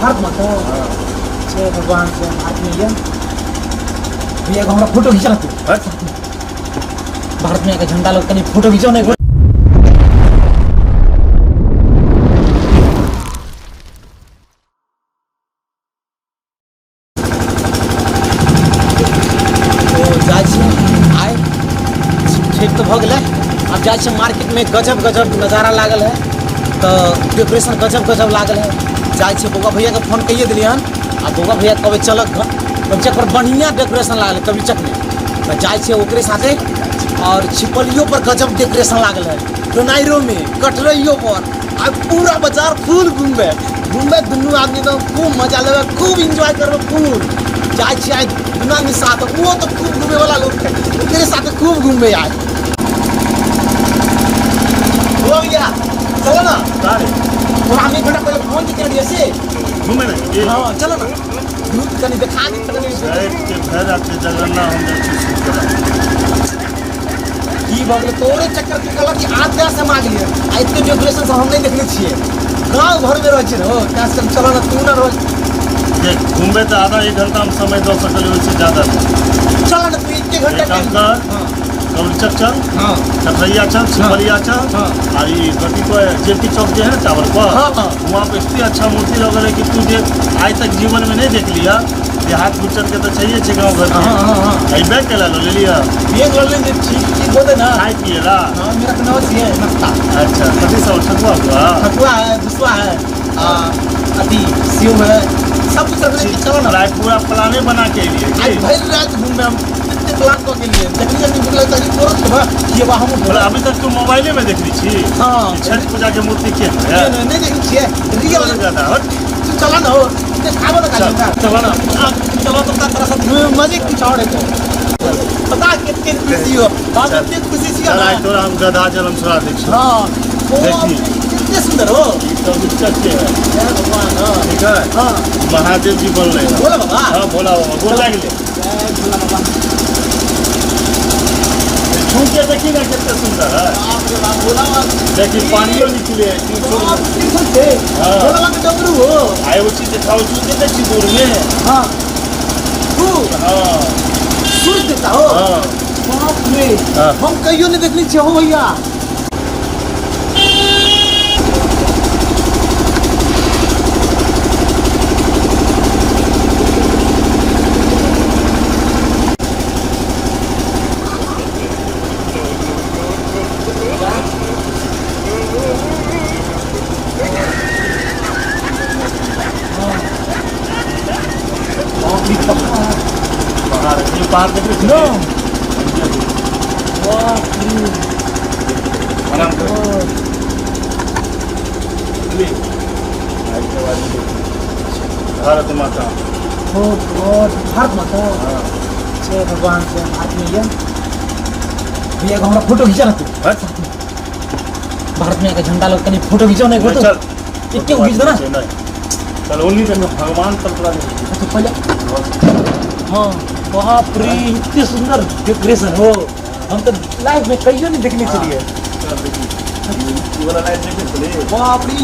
भारत माता। जय भगवान, जय भारत मैया। भैया, एगो हमरा फोटो घिचा तू। भारत मैया के झंडा लग कनी फोटो घिचो ने। तो जाइ छी आइ, ठीक तऽ भऽ गेलै। आब जाइ छी मार्केटमे, गजब गजब नजारा लागल है, तऽ डेकोरेशन गजब गजब लागल है। जाइ छी, बौआ भैयाके फोन कैये देलियै हन आ बौआ भैया कहबै चलक कविचक पर, बढ़िआँ डेकोरेशन लागल है कविचकमे, तऽ जाइ छियै ओकरे साथे। और छिपलियो पर गजब डेकोरेशन लागल है, दोनाइरोमे, कटरैयो पर। आ पूरा बाजार फुल घूमबै घूमबै दुनू आदमी, एकदम खूब मजा लेबै, खूब एंजॉय करबै। फुल जाइ छियै आइ दुनू आदमी साथ। ओहो तऽ खूब घूमे वाला लोग है, ओकरे साथे खूब घूमबै आइ। हो गया, चलो ना। अरे। थोड़ा हम 1 घंटा पहले फोन जे केने रहियै से। घूमे ना ये। हाँ, चलो ना, घूम कनी देखा दी कनी। राति के भए जात छै जगरना, हम जाइ छी सुतै ला। की भऽ गेलै तोरे चक्कर? तू कहलक कि आज दस हम आ गेलियै आ एते डेकोरेशन सब हम नहि देखने छियै। गाँव घरमे रहै छियै ने हो, तैं से चल ना तू ना रोज। देख, घूमबे तऽ आधा एक घंटा हम समय दऽ सकलियै, ओहिसँ ज्यादा नहि। चल ना तू, 1 घंटा। एक काम कर। कौलचक चल। कटरैया चल, छिपलिया चल। आ ई कथी पर, जेपी चौक जे है ना, टावर पर। हाँ, हाँ। वहाँ पे इतनी अच्छा मूर्ति लगल है कि तू जे आइ तक जीवन में नहीं देख लिया। देहात गुजर के तऽ चाहिए छै गाँव घर। हाँ हाँ हाँ अइबे के ला ले लिया। एक लल जे ठीक ठीक होते ना। खाय पिए ला। हाँ, मेरा नाम है नाश्ता। अच्छा, कथी सब? ठकुआ हुआ? ठकुआ है, भुसवा है, आ, अथी सेव है, सब कुछ रखने छी। चलो ना। राय पूरा प्लाने बना के एलियै आज की? भरि रात घूममे हम कते प्लान कऽ के लिए, जखनी जखनी भूख लगता कि तुरंत खेबा खिएबा हम। बोला, अभी तक तू मोबाइले में देखली छी? छठ पूजा के मूर्ति के है? नहीं, नहीं देखै छियै रियल। ज्यादा हट। तू चला ना हो, खाबो ना खाली। चलो ना, चलो तो तरह से घूमे, मजे कुछ और है। पता कते खुशी हो, हम कते खुशी छियै। चल, आइ तोरा हम गधा जलम छोड़ा दै छी। हाँ ओ। देखी। कते सुंदर हो। ई सब उच्चक के है। जय भगवान, हाँ। ठीक है। महादेव जी बनले हैं। भोला बाबा। हाँ, भोला बाबा, गोर लागि ले। जय भोला बाबा। छू के देखी ना, कते सुंदर है। बाप रे बाप, भोला बाबा। देखी, पानियो निकले है, तू छोड़। बाप, त्रिशूल छै। भोला बाबा के डमरू हो। आ एगो चीज देखाओ छी, देखै छी दूर में? हाँ, तू सूर्य देवता हो। बाप रे। हम कहियो नहीं देखने छियै हो भैया। बाप रे, पहाड़। पहाड़, ई पहाड़ देखै छी? नो। बाप रे। आराम कर। ले। आइ के बाद देखी। भारत माता। ओ गॉड, भारत माता। जय भगवान, जय भारत मैया। भैया, एगो हमरा फोटो घिचा ना तू। हट। भारत मैया के झंडा लग कनी फोटो घिचो ने। नहीं, चल। एके घिच दो ना। नहीं, चल, ओन्नी देखो, भगवान तल तोरा देखै छी। तो पहले, हाँ, बाप रे, इतने सुंदर डेकोरेशन हो, हम तो लाइफ में कहियो नहीं देखने छलिए। चल, देखी। ई वाला लाइट देखै छली? बाप रे, ई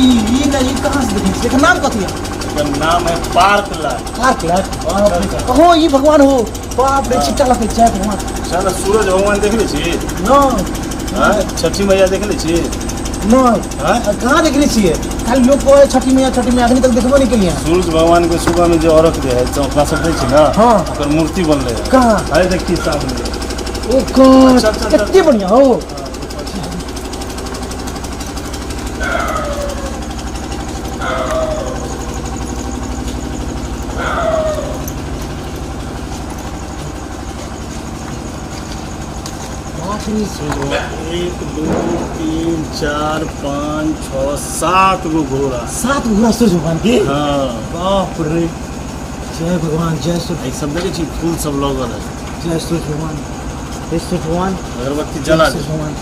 नहीं, ई कहाँ से देखने छलिए? एकर नाम कथी है? एकर नाम है पार्क लाइट। पार्क लाइट, बाप रे। हो, ई भगवान हो, बाप रे। छिट्टा लगे, जय भगवान। चल, सूरज भगवान देखले छी? न। हाँ? छठी मैया देखले छी? न। हाँ? कहाँ देखने छियै? खाली लोग कहै छठी मैया, छठी मैया, अखनी तक देखबो नहीं केलियै। सूरज भगवान के सुबह में जो अर्घ दे है, तो अपना सब दै छी ना। ओकर मूर्ति बनले है। कहाँ? अरे, देखी सामने। ओ गॉड। चल, चल, चल। कते बढ़िया हो। बाप रे। 1, 2, 3, 4, 5, 6, 7 गो घोड़ा। सात घोड़ा सूर्य भगवान के? हाँ। बाप रे, जय भगवान, जय सूर्य। ई सब देखै छी, फूल सब लगल है। जय सूर्य भगवान, हे सूर्य भगवान। अगरबत्ती जला जय दे। सूर्य भगवान।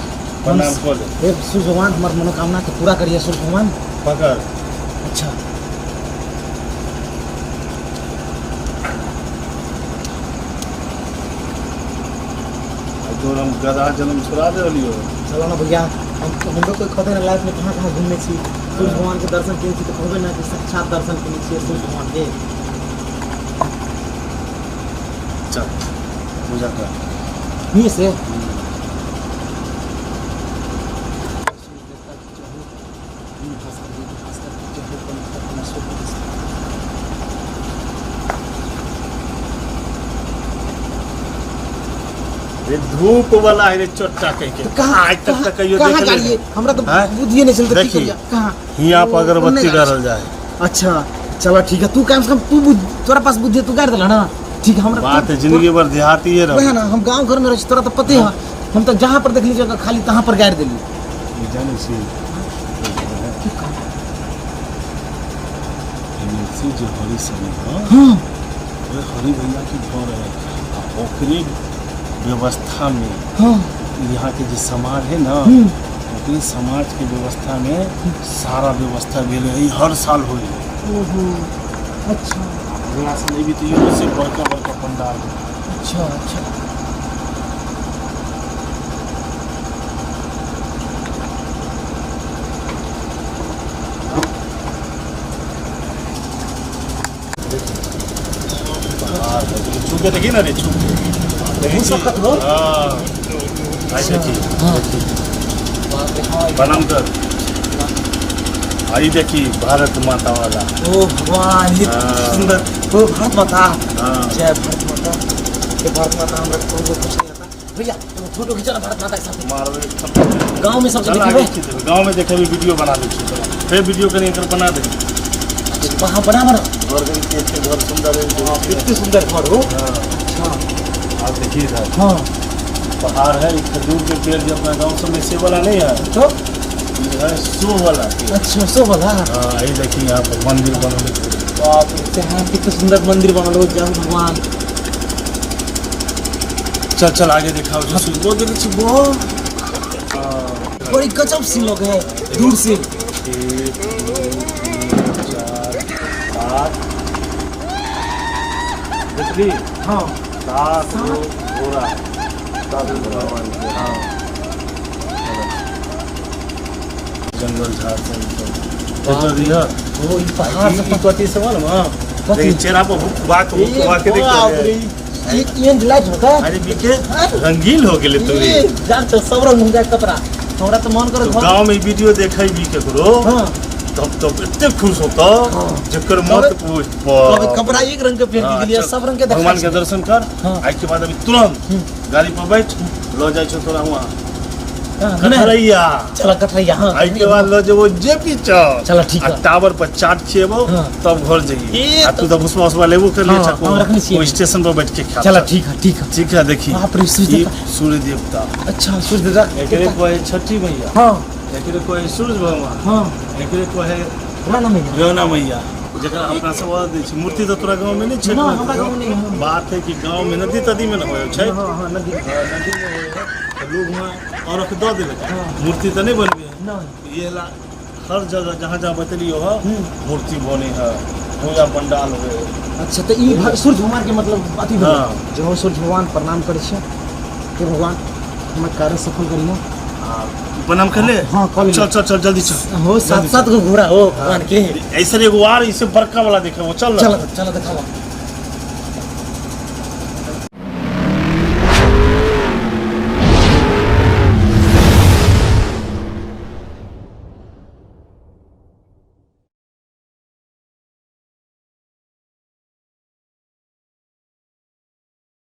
प्रणाम कऽ ले। हे सूर्य भगवान, हमर मनोकामना के पूरा करिए सूर्य भगवान। पकड़। अच्छा। आ तोर हम गधा जन्म छोड़ा देलियो। चलो ना भैया, हम हमरो कोई कहते ना लाइफ में कहाँ कहाँ घूमने छी। सूर्य भगवान के दर्शन केने छी तऽ कहबै ने कि साक्षात दर्शन केने छियै सूर्य भगवान के। चल पूजा कर हिये से। रे धूप वाला है रे चोट्टा कह के। कहाँ आज तक तक कहियो कहाँ देखले गाड़िए? हमरा तो हैं? बुद्धिए नहीं चलता की देखी। करिया कहाँ हियां पर ओ, अगरबत्ती ओन्ने गाड़ल जाए। अच्छा चलो ठीक है, तू कम से कम तू तोरा पास बुद्धि है, तू गाड़ देला ना, ठीक है। हमरा बात है जिंदगी भर देहाती है वह रहो ना, हम गांव घर में रहे छी, तोरा तो पते है, हम तो जहाँ पर देखली जगह खाली तहाँ पर गाड़ देली। जाने छी एमएलसी जो हरि सनी है, हाँ ओए हरि भैया के घर है आ ओकरे व्यवस्था में हाँ यहाँ के जो समाज है ना, ओकरे समाज के व्यवस्था में सारा व्यवस्था भेल है, ई हर साल होई है। ओहो अच्छा। अगला साल अभी तो इहो से बड़का बड़का पंडाल है। अच्छा अच्छा। छू के देखी ना रे, छू के देखी। वो सब कत हो? हाँ आई देखी। हाँ। प्रणाम कर। आई देखी भारत माता वाला। ओ भगवान, ये हाँ। सुंदर। ओ भारत माता। हाँ। जय भारत माता। ये भारत माता हमरा को कुछ नहीं आता भैया, एगो फोटो खींचा ना भारत माता के साथ। मारबे एक गांव में सबसे चल देखबे। आगे खींच देबै। गाँव में देखेबी वीडियो बना दै छियै तोरा, फेर वीडियो कनि एकर बना दे। वहाँ बना बना घर कनि के छै, घर सुंदर है। कितने सुंदर घर हो। हाँ। अच्छा। आप देखिए इधर। हाँ। पहाड़ है, एक खजूर के पेड़ जो अपना गाँव सब में से वाला नहीं है तो ये है सो वाला पेड़। अच्छा सो वाला। हाँ ये देखिए यहाँ पर मंदिर बनल है। बाप रे, यहाँ कितना सुंदर मंदिर बनल हो, जय भगवान। चल चल आगे दिखाओ जो सुन- वो देखो छी, वो बड़ी गजब सी लग है दूर से। 1 2 3 4 7 देखली? हाँ। 7 गो घोड़ा। 7 घोड़ा। हाँ। जंगल झाड़ सब सब। देखल रही है? ओ, ई पहाड़ सब ई कथी सब है ना? कथी? देखी चेहरा पर भूख भाक भूख भाक के देख बाप रे, ई एहन लाइट होता? अरे बीके रंगीन हो गेले तू। ई, जान छ सब रंग हो जाए कपड़ा। हमरा तो मन करे तो घर गांव में वीडियो देखै भी केकरो। हाँ। तब तो एते खुश होता हाँ। जेकर मत पूछ। तब कपड़ा एक रंग के पहन के गेलियै, हाँ, सब रंग के देखा भगवान के दर्शन कर। हाँ। आज के बाद अभी तुरंत गाड़ी पर बैठ ल जाइ छौ तोरा वहाँ हाँ, नहीं। कटरैया। चलो कटरैया, हाँ। आज के बाद ल जेबो जेपी चौक। चलो, ठीक आ है। टावर पर चाट खिएबो हाँ। तब घर जइए। ए, आ तू तो भुसमा उसमा लेबो कर लिए हाँ, छको। हाँ, रखने छियै। ओ स्टेशन पर बैठ के खा। चलो ठीक है, ठीक है। ठीक है, देखी। बाप रे, सूर्य ई देवता। सूर्य देवता। अच्छा सूर्य देवता। एकरे कहै छठी मैया। हाँ। एकरे कहै सूर्य भगवान। हाँ। एकरे कहै राणा मैया। राणा मैया। जकरा अपना सब और दै छै। मूर्ति तो तोरा गाँव में नहीं छै? ना, हमरा गाँव में नहीं है। बात है कि गाँव में नदी तदी में न होइ छै। हाँ, हाँ, नदी। हाँ, नदी में होइ है। तो लोग वहाँ अर्घ दऽ देलक। हाँ। मूर्ति तो नहीं बनबे है। नहीं। ये ला हर जगह जहाँ जहाँ बतलियो है मूर्ति बने है, पूजा पंडाल हुए। अच्छा तो ई सूर्य भगवान के मतलब अथी भेलै। हाँ। जय हो सूर्य भगवान, प्रणाम करै छियै। हे भगवान, हमर कार्य सफल करियौ। हाँ। प्रणाम कर ले? हाँ, कर ले। चल चल चल जल्दी चल। हो, सात सात गो घोड़ा हो भगवान के। ऐसे एगो आर इसे बड़का वाला देखे वो, चल ना। चल चल दिखावा।